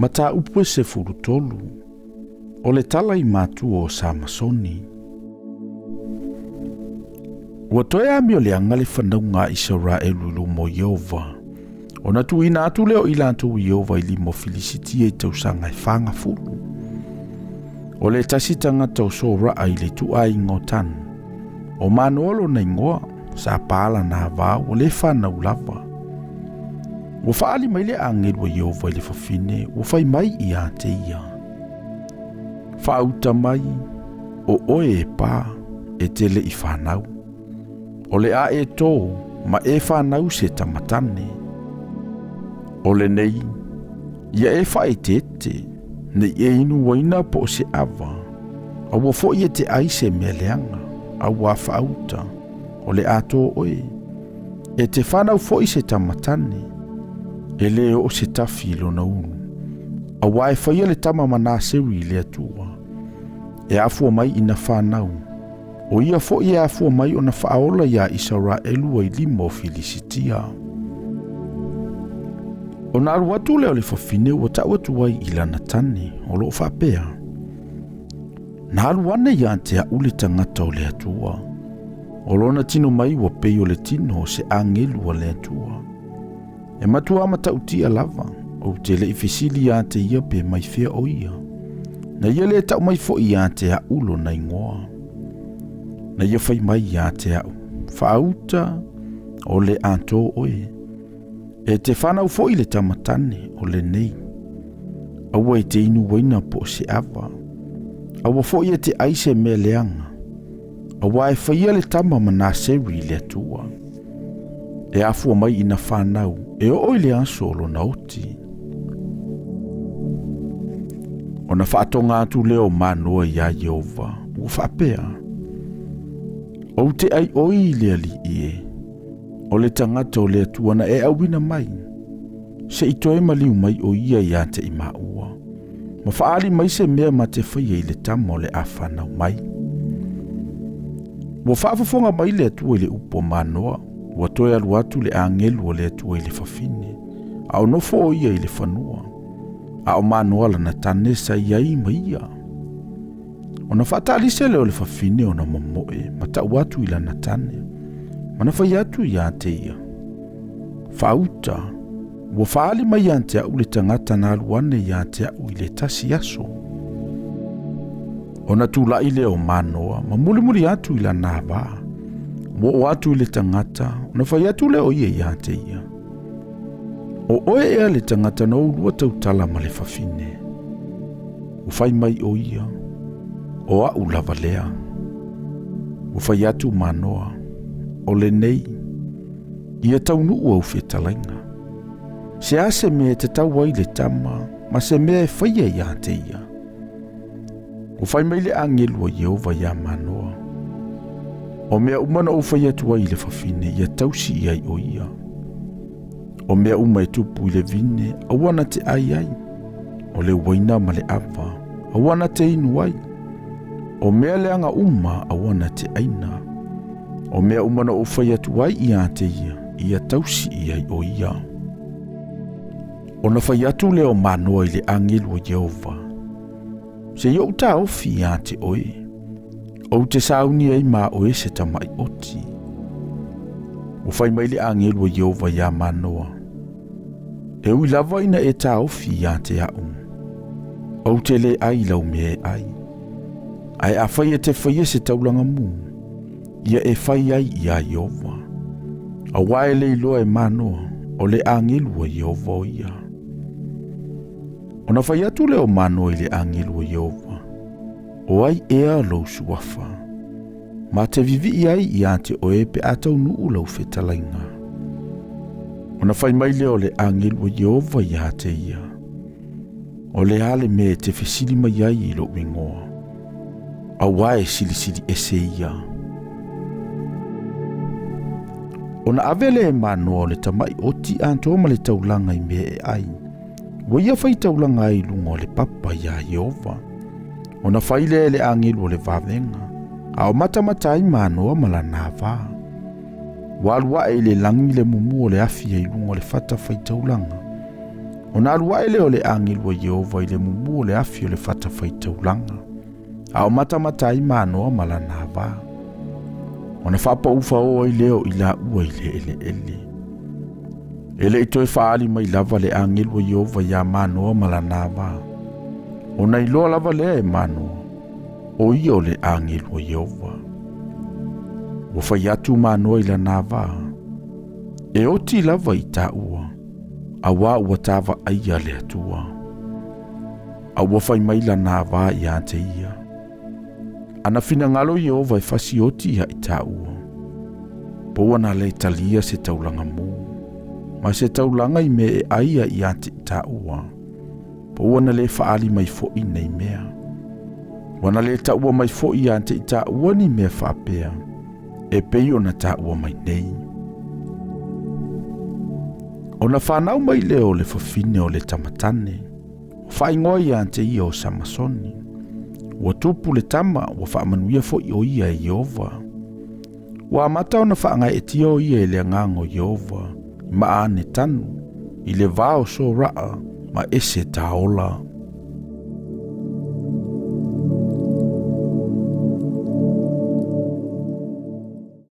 Mataupu e 13. O le tala i matua o Samasoni. Ua toe amioleaga le fanauga a Isaraelu i luma o Ieova, ona tuuina atu lea o i latou i Ieova i lima o Filisitia i tausaga e 40. O le tasi tagata o Soraa i le ituaiga o Tanu, o Manoa lona igoa, sa pa lana ava ua le fanau lava. Ua faaali mai le agelu a Ieova i le fafine, ua fai mai ia te ia. Faauta mai, o oe e pa, e te le i fanau. O le a e tō, ma e fanau se tamatane. O lenei, ia e faaeteete, ne i e inu uaina po o se ava, aua foi e te ai se mea leaga, auā faauta, o le a tō oe. E te fanau foi se tamatane, e lē oo se tafi i lona ulu, auā e faia le tama ma Naseri i le Atua, e afua mai ina fanau, o ia foi e afua mai ona faaola iā Isaraelu ai lima o Filisitia. Ona alu atu lea o le fafine ua tau atu ai i lana tane, o loo faapea, Na alu ane ia te a'u le tagata o le Atua. O lona tino mai ua pei o le tino o se agelu a le Atua. E matuā matautia lava, ou te le i fesili ia te ia pe mai fea o ia. Na ia le tau mai foi ia te a'u lona igoa. Na ia fai mai ia te a'u, Faauta o le a tō oe. E te fanau foi le tamatane o lenei. Aua e te inu uaina po o se ava. Aua foi e te ai se mea leaga. Auā e faia le tama ma Naseri i le Atua. E afua mai ina fanau, e oo i le aso o lona oti. Ona faatoga atu lea o Manoa iā Ieova, ua faapea, Ou te ai oi i le Alii e, o le tagata o le Atua na e auina mai, se i toe maliu mai o ia ia te i maua, ma faaali mai se mea ma te faia i le tama o le a fanau mai. Ua faafofoga mai le Atua i le upu a Manoa, ua toe alu atu le agelu o le Atua i le fafine, a o nofo o ia i le fanua, a o Manoa lana tane sa i ai ma ia. Ona faatalise lea o le fafine ona momoe ma tau atu i lana tane, ma na fai atu ia te ia, Faauta, ua faaali mai ia te a'u le tagata na alu ane ia te a'u i le tasi aso. Ona tula'i lea o Manoa ma mulimuli atu i lana ava, ua oo atu i le tagata, ona fai atu lea o ia ia te ia, O oe ea le tagata na oulua tautala ma le fafine? Ua fai mai o ia, O a'u lava lea. Ua fai atu Manoa, O lenei, ia taunuu au fetalaiga. Se a se mea e tatau ai le tama, ma se mea e faia ia te ia? Ua fai mai le agelu a Ieova iā Manoa, O mea uma na ou fai atu ai i le fafine, ia tausi i ai o ia. O mea uma e tupu i le vine, aua na te ai ai. O le uaina ma le ava, aua na te inu ai. O mea leaga uma, aua na te aina. O mea uma na ou fai atu ai ia te ia, ia tausi i ai o ia. Ona fai atu lea o Manoa i le agelu o Ieova, Se i ou taofi ia te oe, ou te sauni ai ma oe se tama'i oti. Ua fai mai le agelu o Ieova iā Manoa, E ui lava ina e taofi ia te a'u, ou te lē ai i lau mea e ai. Ae afai e te faia se taulaga mū, ia e fai ai iā Ieova. Auā e le iloa e Manoa, o le agelu a Ieova o ia. Ona fai atu lea o Manoa i le agelu o Ieova, O ai ea lou suafa? Ma te vivii ai ia te oe pe a taunuu lau fetalaiga. Ona fai mai lea o le agelu o Ieova ia te ia, O le a le mea e te fesili mai ai i lou igoa? Auā e silisili ese ia. Ona ave lea e Manoa o le tama'i oti atoa ma le taulaga i mea e ai, Ua ia fai taulaga ai i luga o le papa iā Ieova. Ona fai lea e le agelu o le vavega, a o matamata ai Manoa ma lana ava. Ua alu ae i le lagi le mumu o le afi ai luga o le fata fai taulaga. Ona alu ae lea o le agelu a Ieova i le mumu o le afi o le fatafaitaulaga, a o matamata ai Manoa ma lana va. Ona faapau faoa ai lea o i laua i le eleele. E le i toe faaali mai lava le agelu a Ieova iā Manoa ma lana va. Ona iloa lava lea e Manoa, o ia o le agelu a Ieova. Ua fai atu Manoa i lana va, e oti lava i taua, auā ua ta vaaia le Atua. A ua fai mai lana va ia te ia. Ana finagalo Ieova e fasioti ia i taua. Po ua na le talia se taulaga mū, ma se taulaga i mea e ai ia te i taua. Po ua na le faaali mai foʻi nei mea. Ua na le taua mai foʻi ia te i taua ni mea faapea, e pei ona taua mai nei. Ona fanau mai lea o le fafine o le tamatane, ua faaigoa ia te ia o Samasoni. Ua tupu le tama, ua faamanuia foʻi o ia e Ieova. Ua amata ona faagaeetia o ia e le agaga o Ieova, i Maane Tanu, i le va o Soraa ma Ese Taola.